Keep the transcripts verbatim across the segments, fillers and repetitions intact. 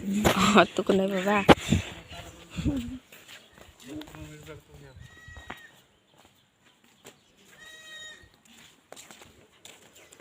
Oh, tukunai baba.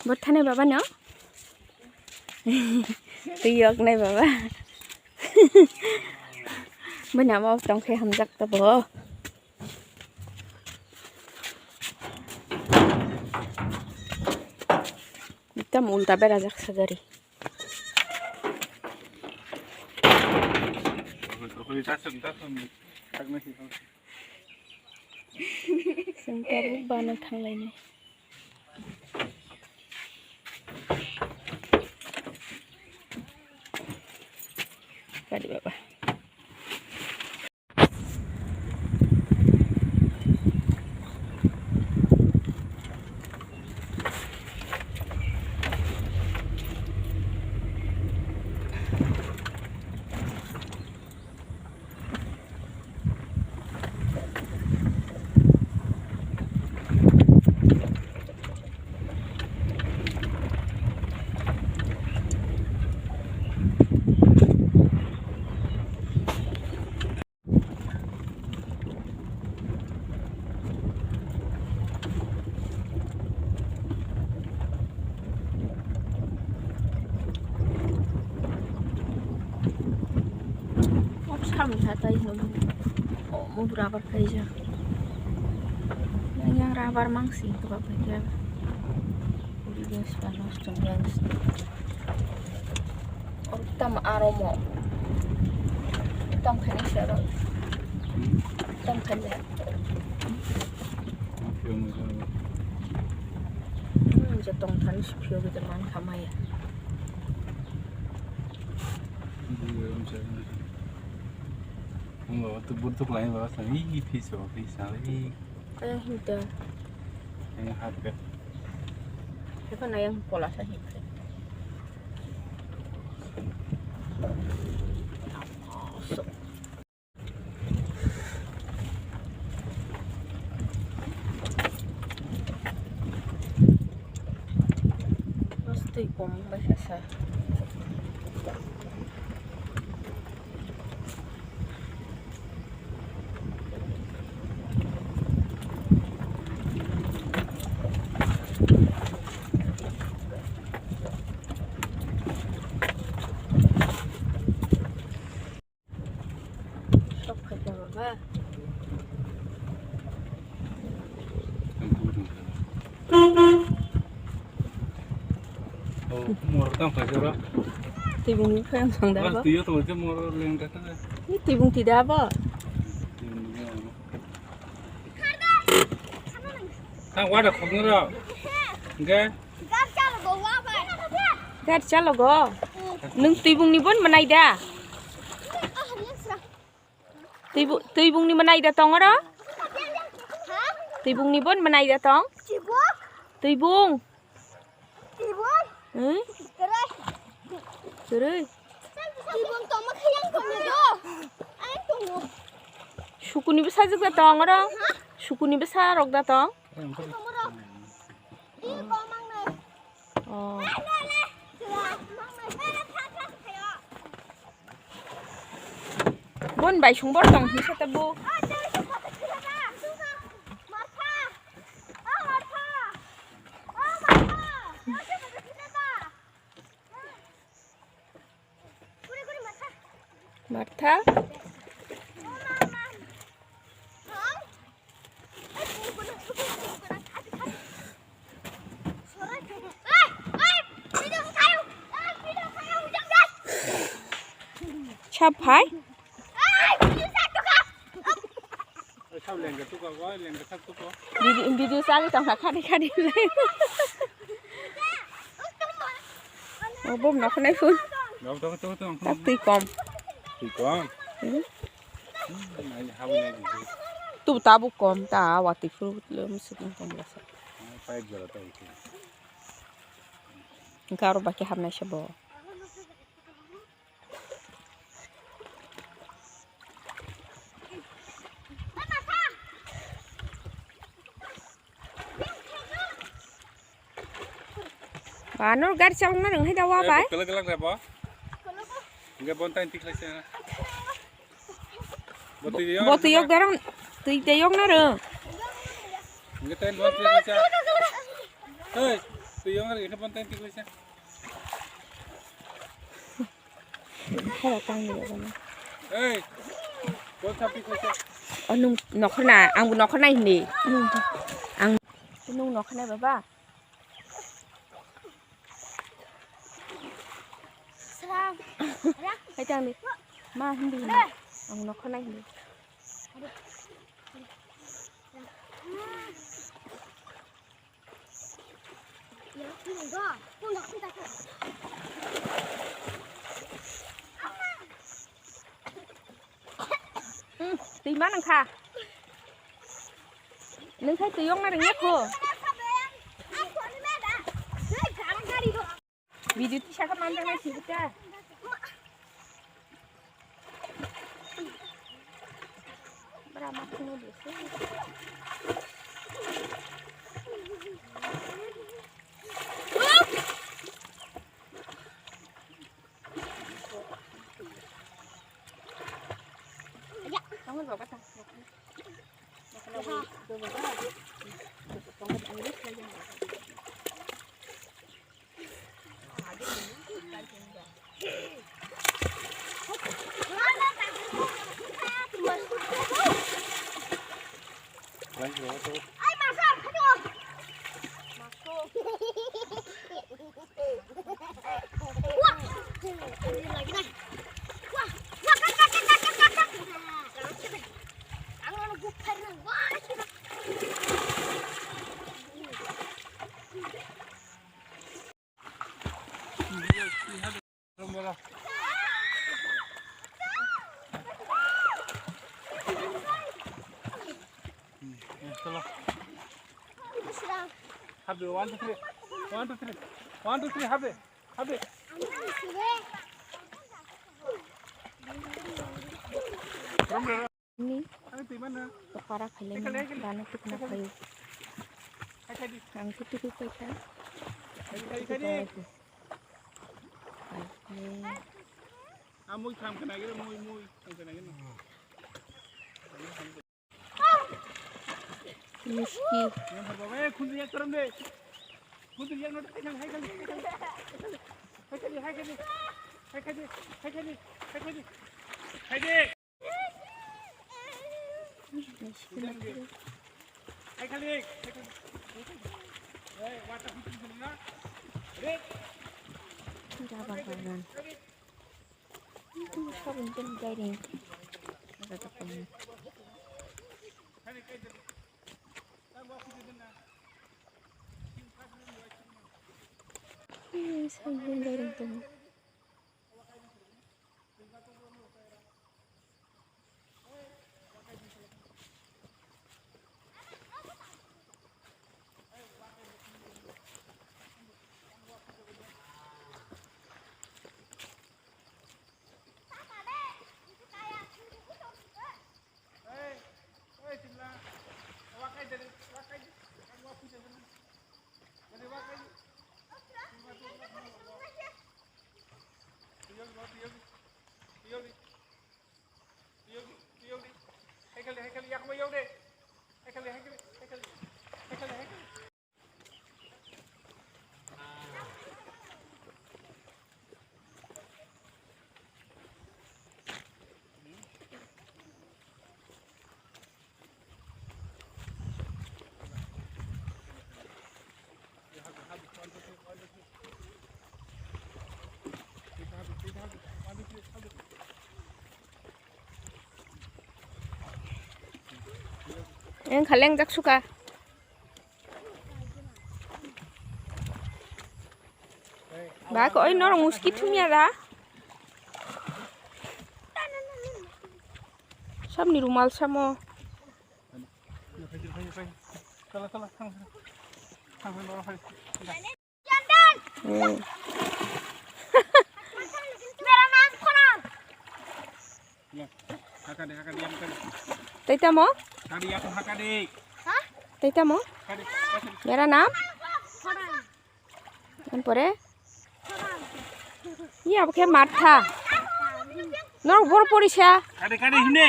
Bo thanai baba no? Twi yok nai baba. Bo namo tongkhe hamjak to bo. Ekdam ulta berajak sa gari. Chwng tabuk bana thanglainai. Kari baba. Kok samung kha tai hinwi omo rubber kaijak. Yang, yang rubber mang sing khe bak khe. Poribesh ba nosto wngya. Oro tamo aro mo. Tamo khe nai se aro. Tamo khe le. Hmm, je tong thani si phiyogwi de man kha maya. Ang bawa tu burtuk lain bawa sami, ih, pis bawa pis sami. Kaya hinta. Yang harga. Eko na yang pola sa hinta. Mas twi kom bai kha sa. Sok khaikha baba. Oh, mor tang khaikha ra. Tibung ni phayang song da ba. Tiyo to je mor leng da ta. Ni tibung ti da ba. Tibung ni. Tang wada khoknoro. Hingke? Gari chalogo. Nwng twibungni bon mwnai da? Twibu-, twibungni mwnai da tong oro? Twibungni bon mwnai da tong? Twibung. Tibung? Hmm? Kwrwi. Kwrwi? Tibung tongma khe yang tongo do. Ayang tongo. Sukuni bwsajwk da tong oro? Ha? Sukuni bwsa rok da tong? Tongo ro. Ih, kok mangnai. Oh. Ai, le, le. Mangnai. Le, le, tha, tha, tha, tha. Bon bai sung bor tong hinsa ta bo. Martha. Sab hai. Video, video chali tong kha khadi khadi lai. O bom no khonai phun. Dok, dok, dok, dok, dok. Tak twi kom. Twi kom? Hmm. Hmm, nai, habwi nai, video. Tu tabuk kom, ta watwi phuru le musuk kom lasa. Ah, pipe jora ta uti. Hingke aro baki habnai se bo. Ba, nor gari chalokna rwng hai da wa bai? Kwlwk kwlwk rebo? Hingke bon tain tiklai se. Bo twi yok. Bo twi yok darang, twi twi yok na ro. Hingke tain bon tiklai se. Hei, twi yok na ro, hingke bon tain tiklai se. Hera tang ni ro. Hei, bon tain tiklai se. Oh, nung nokhor na, ang bo nokhor nai hindi. Ang nung nokhor nai baba. Srang. Hai tang di. Ma hindi hindi. Ang nokhor nai hindi. Hmm, twi ma nang kha. Nung khai twi yong na ring ya kho. Video tisa kha manjak nai sibita. Bra ma khunu de se. Ya, kamu bawa kata. Chalo. Happy, one, two, three. One, two, three. One, two, three, happy. Happy. Ni. Para khailai mano, dano tukuna khaio. Ang khe tukui paikha. Mui tham khe nagiro, mui, mui tham khe nagiro. Miski. Hai kali, hai kali, hai kali, hai kali, hai kali, hai kali, hai kali. Rubber bagan. Ini sabun pun jai deh. Ada tak punya. Ini sabun pun jai deh tuh. Eng khaleng jak suka. Ba ko oi norong muski thumya da. Samni rumal samo. Hmm. Tei tamo? Tei tamo? Mera naam? Tampore? Iya, oke, Martha. Norok bor porisa. Kade kade hine.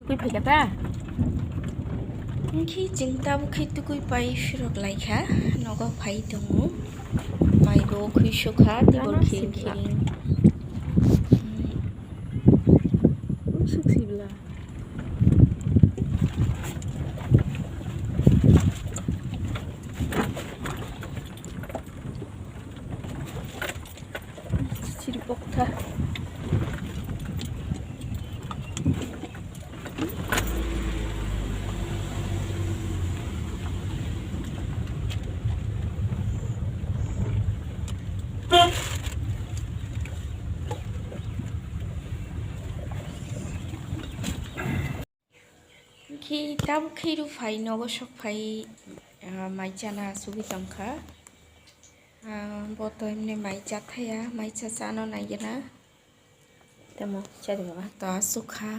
Twi phaikha ta? Wngkhe chwng tabuk khe tukui pai phirok laikha, nogo phai tongo. Mai bo khwi sukha, tei bo khiring khiring. Suk sibla. Chiri pokta. Khi tabuk khe rw phai nogo sok phai, ah, mai chana asugwi tongkha. Ah, bo to emne mai chathaya, mai cha chano naigena. Tamo chadi baba. To asukha.